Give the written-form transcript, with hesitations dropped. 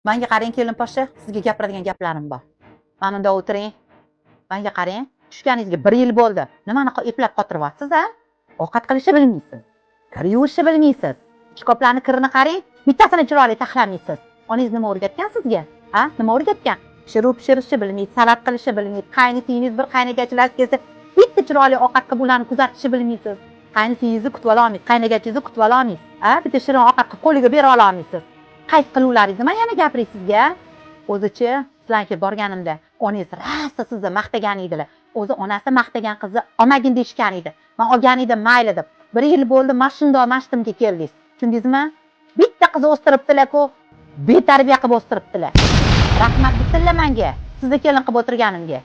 Manga qarang, kelin poshsha, sizga gapiradigan gaplarim bor. Mana bunda o'tiring. Manga qarang, tushganingizga bir yil bo'ldi. Nimani eplab qotiryapsiz, a? Ovqat qilishni bilmaysiz. Kir yuvishni bilmaysiz. Shkoplarni kirini qarang, bittasini chiroyli taxlamaysiz. Onangiz nima o'rgatgan sizga? A? Nima o'rgatgan? Pishiruv pishirishni bilmaysiz, salat qilishni bilmaysiz. Qaynisingiz bir qaynagachilar kelsa, bitta chiroyli ovqat qilib ularni kuzatishni bilmaysiz. Qaynisingizni kutib ololmaysiz, qaynagachingizni kutib ololmaysiz. A? Bitta shirin ovqat qilib qo'liga bera ololmaysiz. Qaysi qiluvlaringizni man yana gapiray sizga? O'zichi sizlarga borganimda onangiz rosa sizni maqtagan edilar. O'zi onasi maqtagan qizni olmagin deyishgan edi. Man olgan edim, mayli deb. Bir yil bo'ldi, mana shundoq mashtimga keldingiz. Tushundingizmi? Bitta qiz o'stiribdilar-ku, betarbiya qilib o'stiribdilar. Rahmat bisinlar menga, sizni kelin qilib o'tirganimga.